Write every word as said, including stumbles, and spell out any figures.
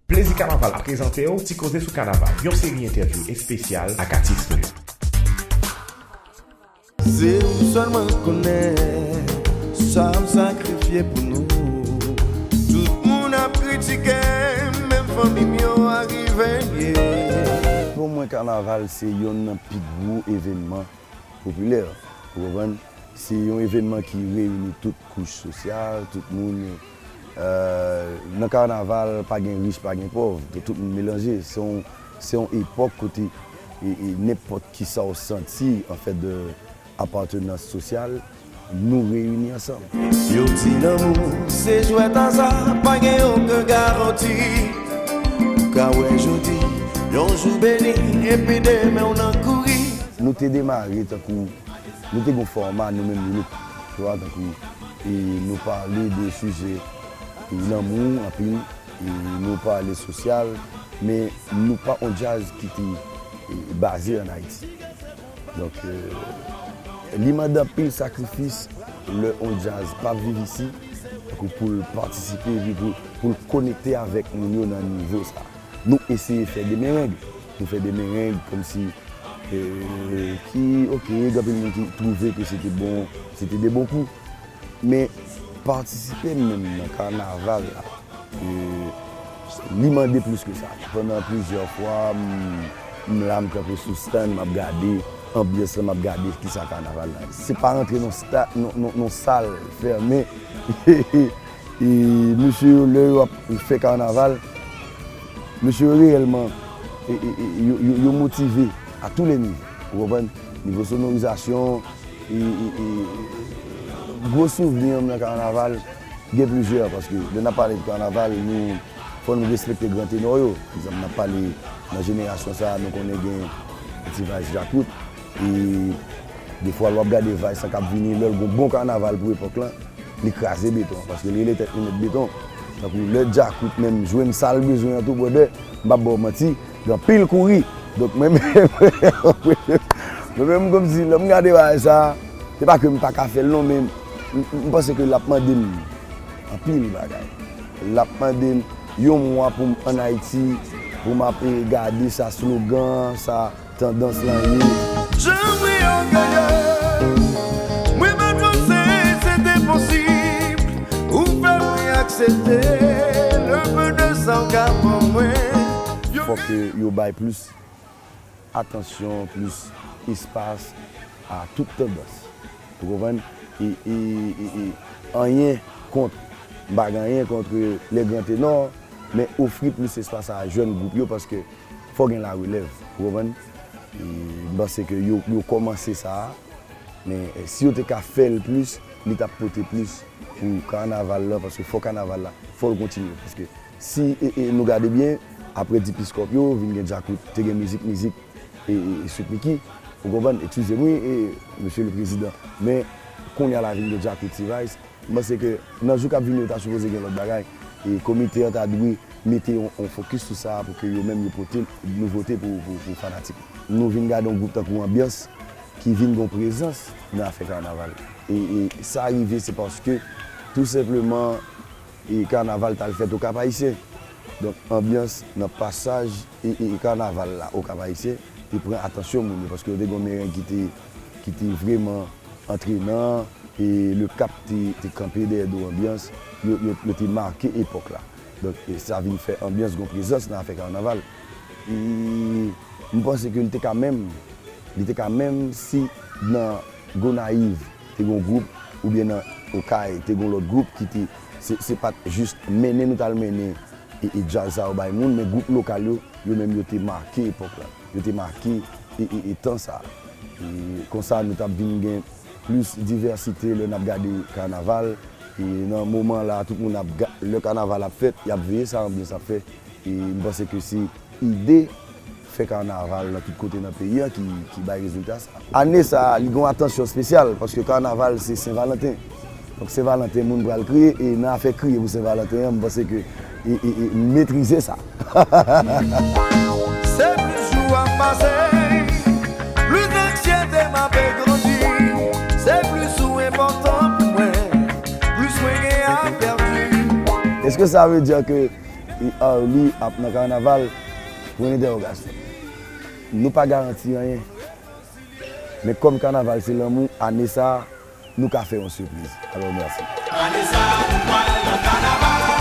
Plezi Kanaval ap prezante w Ti Koze sou Kanaval, yon seri entèvyou espesyal ak atis nou yo. Se ou sèlman k konnen sa m sakrifye pou nou. Tout moun ap kritike m, menm fanmi m yo a rive m ye. Pou mwen, kanaval se yonn nan pi gwo evènman popilè, ou konprann? Se yon evènman ki reyini tout kouch sosyal, tout moun. Euh, nan kanaval, pa gen rich, pa gen pòv, tout moun melanje. Se yon, se yon epòk kote e, e, nenpòt ki sa w santi, an fèt, de apatènans sosyal, nou reyini ansanm. Yo di lanmou se jwèt aza, pa gen okenn garanti. Ou ka wè jodi, yon jou beni, epi demen w nan kouri. Nou te demare tankou, nou te gon fòma nou menm nou, tu vois, tankou, e nou pale de sijè, e lanmou anpil, e nou pale sosyal, men nou pa on djaz ki te, e, baze an Ayiti. Donk, e, li mande anpil sakrifis lè on djaz p ap viv isi, tankou pou l patisipe, epi pou, pou l konekte avèk moun yo nan nivo sa. Nou eseye fè de mereng. Nou fè de mereng kòmsi, e, ki, oke, gen anpil moun ki twouve ke se te bon, se te de bon kou. Men patisipe menm nan kanaval la, e, li mande plis ke sa. Pandan plizyè fwa, m, m la, m kanpe sou stand, m ap gade anbyans lan, m ap gade kisa kanaval la. Se pa rantre nan sta-, nan, nan, nan sal fèmen. E mesye yo, lè yo ap fè kanaval, mesye yo reyèlman, e, e, e, yo, yo, yo motive a tou le nivo. Ou konprann? Nivo sonorizasyon, e, e, e, gwo souvni m nan kanaval, gen plizyè, paske lè n ap pale de kanaval, nou, fò nou respekte gran tenò yo. Pa egzanp, n ap pale nan jenerasyon sa a, nou konnen gen Ti Vals Djakout, e defwa, lè w ap gade Vals lan k ap vini, lè l gon bon kanaval pou epòk lan, li kraze beton an, paske li rele tèt li mèt beton. Tankou lè Djakout menm jwenn sa l bezwen an tou, brother, m p ap ba w manti, gen anpil kouri. Donk, mwen menm, mwen menm, kòmsi, lè m gade bagay sa a, se pa ke m pa ka fè l non, men m, m, m panse ke l ap mande m anpil bagay. L ap mande m yon mwa pou m ann Ayiti, pou m ap, e, gade sa slogan, sa tandans lan ye. Jan m ri an gaga, mwen pa t panse se te posib. Ou fè mwen aksepte le peu de sa w ka ban mwen. Fòk yo bay plis atansyon, plis espas a tout tandans. Ou konprann? E, e, e, e, anyen kont, m pa gen anyen kont le gran tenò, men ofri plis espas a jèn gwoup yo, paske fò gen larelèv, ou konprann? E m panse ke yo, yo kòmanse sa a, men, e, si yo te ka fè l plis, li t ap pote plis pou kanaval la, paske fò kanaval la, fò l kontinye, paske si, e, e, nou gade byen, apre Dipiskòp yo, vin gen Djakout, te gen mizik, mizik, e, e, e Sweet Micky, ou konprann, eskize m wi, e, mesye le prezidan, men kounye a la vin gen Djakout T-Vice, m panse ke nan jou k ap vini yo ta sipoze gen lòt bagay, e komite an ta dwe mete yon, yon fokis sou sa a pou ke yo menm yo pote nouvote pou, pou, pou fanatik. Nou vin gade yon gwoup tankou Anbyans ki vin gon prezans nan afè kanaval. E, e sa rive se paske tou senpleman e kanaval t al fèt Okap Ayisyen. Donk, Anbyans nan pasaj e, e, e kanaval la Okap Ayisyen te pran atansyon moun yo, paske yo te gen yon mereng ki te, ki te vrèman antrenan, e Le Cap te, te kanpe dèyè do Anbyans, yo, yo, yo te make epòk la. Donk, e sa vin fè Anbyans gon prezans nan afè kanaval. E m panse ke li te ka menm, li te ka menm si nan Gonayiv te gon gwoup, oubyen nan Okay te gon lòt gwoup ki te, se, se pa t jis mennen nou t al mennen e, e djaz sa yo bay moun, men gwoup lokal yo, yo menm yo te make epòk la. Yo te make e, e, e tan sa a. E konsa nou t ap vin gen plis divèsite lè n ap gade kanaval. E nan moman la, tout moun ap ga-, lè kanaval ap fèt, y ap veye sa Anbyans ap fè. E m panse ke se ide fè kanaval nan tout kote nan peyi a ki, ki bay rezilta sa. Ane sa a, li gen yon atansyon espesyal, paske kanaval se Sen Valanten. Donk, Sen Valanten, moun pral kriye, e nan afè kriye pou Sen Valanten an, m panse ke, e, e, e, m metrize sa. Se plis jou ap pase, plis anksyete m ape grandi. Se plis ou enpòtan pou mwen, plis mwen gen a pèdi. Èske sa vle di ke E Arly ap nan kanaval? Pwen entèwogasyon. Nou pa garanti anyen. Men kòm kanaval se lanmou, ane sa a, nou ka fè yon sipriz. Alò, mèsi. Ane sa a, nou pral nan kanaval.